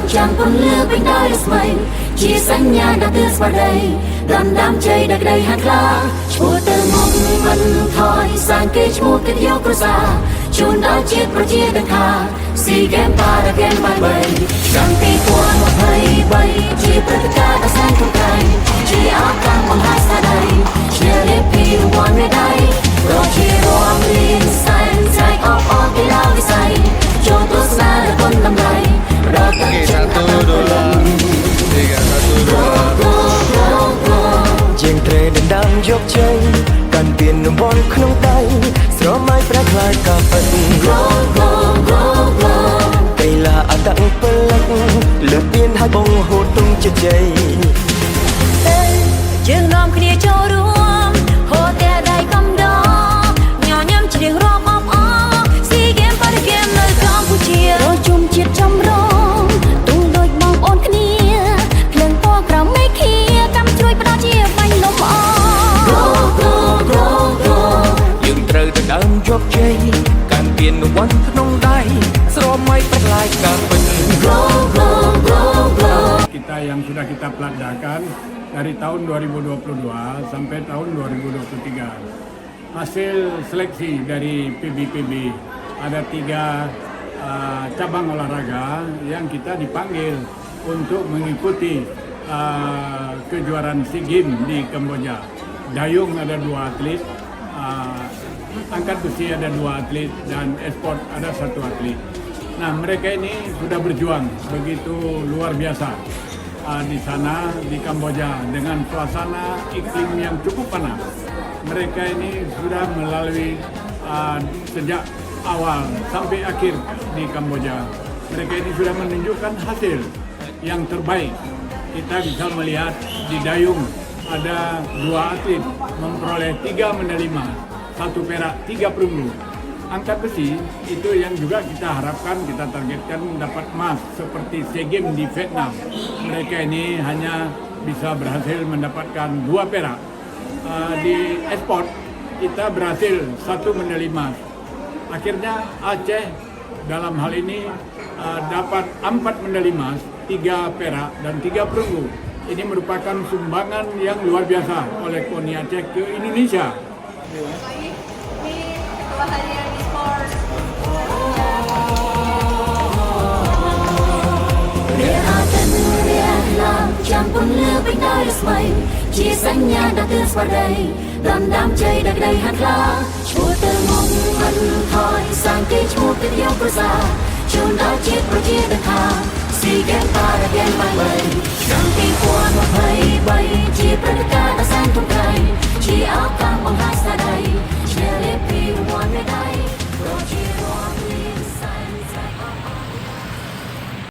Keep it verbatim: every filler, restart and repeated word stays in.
Chang pun leubeih dari semai, ci sanya dah teus pardai. Dam-dam cai dah keudai han kla. Cbu teumong mantoi, sangke cbu keudioh krusa. Cunda cit percaya dengka, si game para game bai-bai. Ganti puan bai-bai, ci perteka dah sangkukai. Ci akan menghas tadai, ci lepi wan medai. Roh ci ruang lin sai, sai op op di lau di sai. Jotos na dah kon lam lai. Oke, satu, dua. Tiga, satu, dua. Jeng tre dendam jok ceng, kan pien numbon khnong tai, sromai prak lai kapen. Kaila adak pelak, lepien hai bong hutung cecei. Hey, jeng nom knie corum, hotel dai kom dong, nyonyom cideng rom om om, si game pada game lagam kucir. Rojum cit com rom, tung doi bang on knie, kleng po kram mekhie, kam cui pada cie bain lom om. Go, go, go, go. Jeng tre dendam jok ceng, kan pien wan khnong dai, sromai prak lai kapen. Go, go, go, go. Kita yang sudah kita pelandakan dari tahun dua ribu dua puluh dua sampai tahun dua ribu dua puluh tiga. Hasil seleksi dari P B P B, ada tiga, ah, cabang olahraga yang kita dipanggil untuk mengikuti, ah, kejuaraan SEA Games di Kamboja. Dayung ada dua atlet, ah, angkat besi ada dua atlet, dan e-sport ada satu atlet. Nah, mereka ini sudah berjuang begitu luar biasa, ah, di sana, di Kamboja, dengan suasana iklim yang cukup panas. Mereka ini sudah melalui, ah, sejak awal sampai akhir di Kamboja. Mereka ini sudah menunjukkan hasil yang terbaik. Kita bisa melihat di dayung ada dua atlet memperoleh tiga medali emas, satu perak, tiga perunggu. Angkat besi itu yang juga kita harapkan, kita targetkan dapat emas seperti SEA Games di Vietnam. Mereka ini hanya bisa berhasil mendapatkan dua perak. Ah, di e-sport kita berhasil satu medali emas. Akhirnya Aceh dalam hal ini, ah, dapat empat medali emas, tiga perak dan tiga perunggu. Ini merupakan sumbangan yang luar biasa oleh KONI Aceh ke Indonesia. Baik, ini Ketua Harian e-sport. Raya dan raya lam, campur lebih dari semai. Ci sanya dah teus pardai, dam-dam cai dah keudai han kla. Cbu teumong mantoi, sangke cbu keudioh krusa. Cunda cit percaya dengka, si game para game bai-bai.